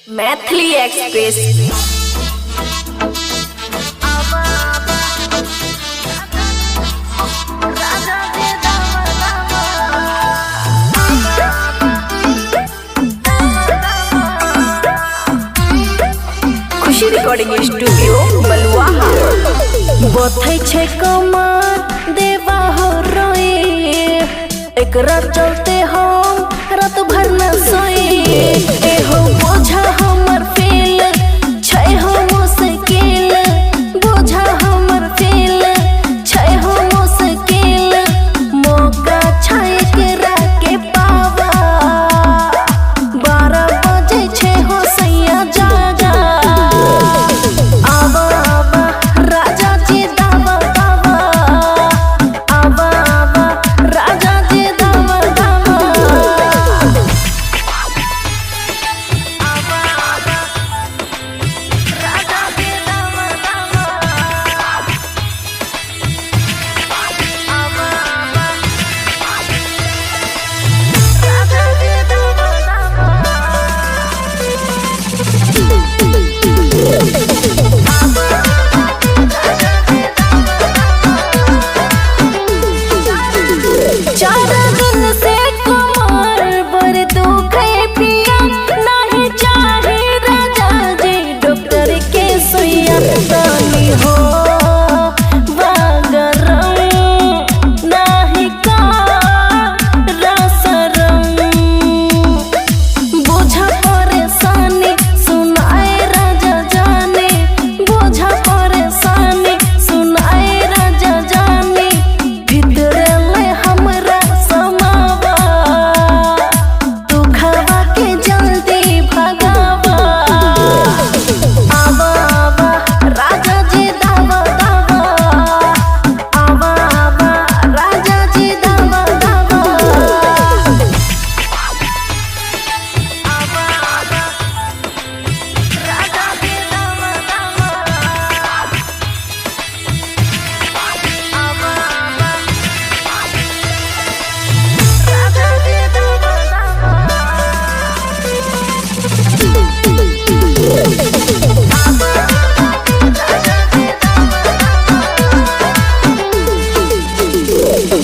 Maithili express. खुशी recording studio बलुआहा। बथै छै कमर देवा हो रोए, एकरा चलते हम रात भर न सोए। एहो बोझा हमर फेल छै हो मुश्किल, बोझा हमर फेल छै हो मुश्किल। मौका छै एकरा के पावा, 12 बजे छै हो सैया जागा। आवा आवा राजा जी दावा दावा, आवा आवा राजा जी दावा दावा। चार दिन से कमर पर दुखे पिया, नहीं चाहे राजा जी डॉक्टर के सुइया। दानी हो वागरम नहीं का रसरम, बोझा परेशानी सुनाए राजा जाने, बोझा परेशानी सुनाए राजा जाने। भीतर ले हमरा समावा, तू खावा के जल्दी भगावा। आवा आवा राजा जी दावा दावा, आवा आवा राजा जी दावा दावा।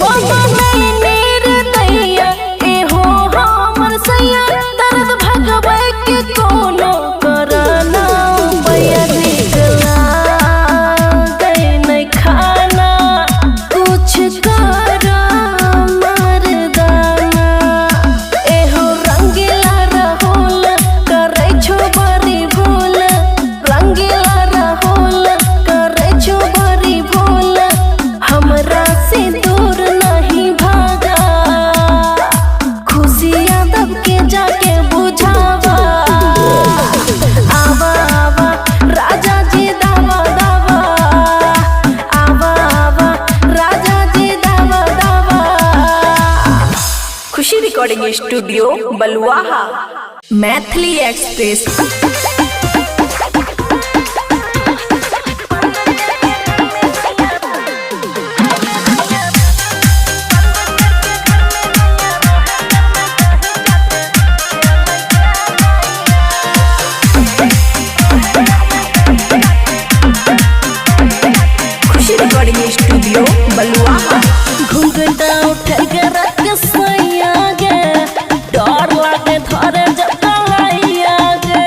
बाबा नहीं दैया एहो हमर सैया, दर्द भगबै के कोनो कराना पैया। निकला गए नहीं खाना कुछ करा मर्दाना, एहो रंगीला राहुल करै छो बड़ी भूल, रंगीला राहुल करै छो बड़ी भूल। हमरा से दूर नहीं भागा, खुशी यादव के जाके बुझावा। आवा आवा राजा जी दावा दावा, आवा आवा राजा जी दावा दावा। Khushi recording studio Baluaha. Maithili express. Khushi recording studio Baluaha. घुंघटा उठे गे रख सैया गे, डर लागे धरे जब तलाइया गे।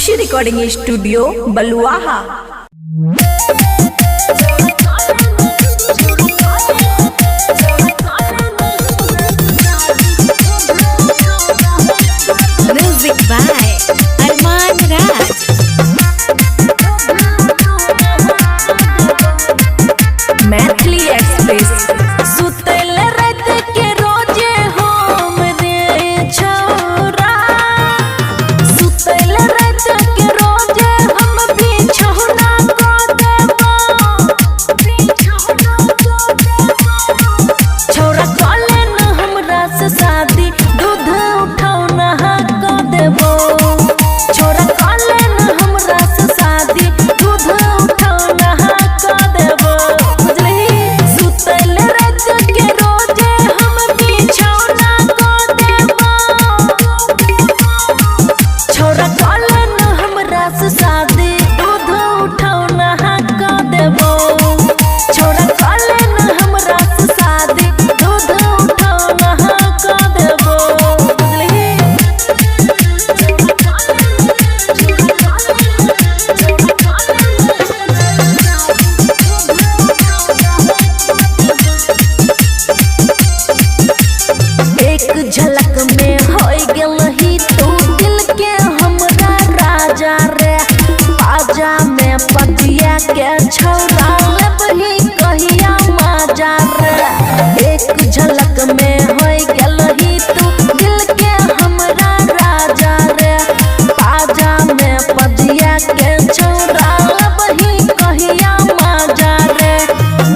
Khushi recording studio Baluaha. Music by Arman Raj. Maithili express. सुतल रात के रोजे हम रे छौरा, सुतल रात के रोजे हम बिछौना को देबो, छौरा कले न हमरा से शादी दूध उठौना को देबो, छौरा कले न हमरा से शादी दूध उठौना को देबो, बुझलही। सुतल रात के रोजे हम बिछौना को देबो, छौरा कले न हमरा से शादी दूध उठौना को देबो, छौरा कले न हमरा से शादी दूध उठौना को देबो, बुझलही। एक झलक में हो गेलही तू दिल के हमरा राजा रे, बाजा में पतिया के छौरा लेबही कहिया माजा रे। एक झलक में हो गेलही तू दिल के हमरा राजा रे, बाजा में पतिया के छौरा लेबही कहिया माजा रे।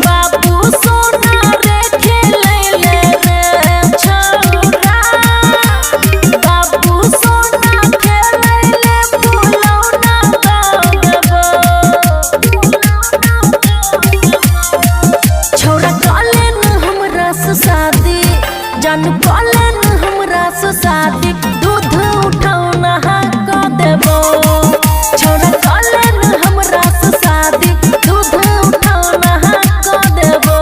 बाबू सोना रे खेलै ले रे छौरा, बाबू सोना खेलै ले फुलौना दऽ देबो, छौरा कले न हमरा से शादी, जान कले न हमरा से शादी दूध उठौना को देबो, छौरा कले न हमरा से शादी दूध उठौना को देबो।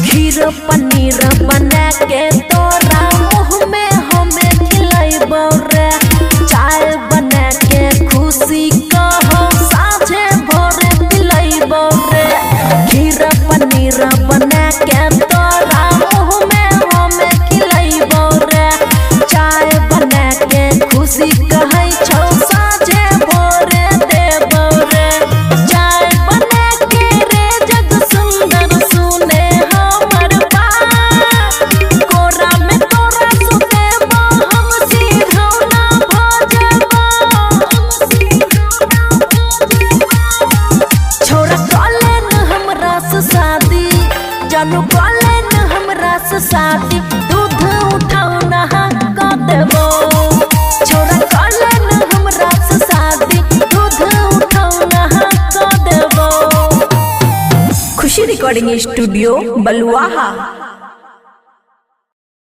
खीर पनीर बना के तोरा मुँह में हमें खिलैबो रे, चाय बना के खुशी कहो साँझे भोरे पिलैबो रे। खीर पनीर बना के तोरा मुँह में हमें खिलैबो रे, चाय बना के खुशी कहै छौ साँझे भोरे देबो रे। चाय बना के रे जग सुंदर सुने हमर बात, कोरा में तोरा सुतेबो हम सिरौना भजबो, छौरा कले न हमरा से शादी, जानू कले न हमरा से शादी दूध उठौना को देबो, छौरा कले न हमरा से शादी दूध उठौना को देबो। Khushi recording studio Baluaha.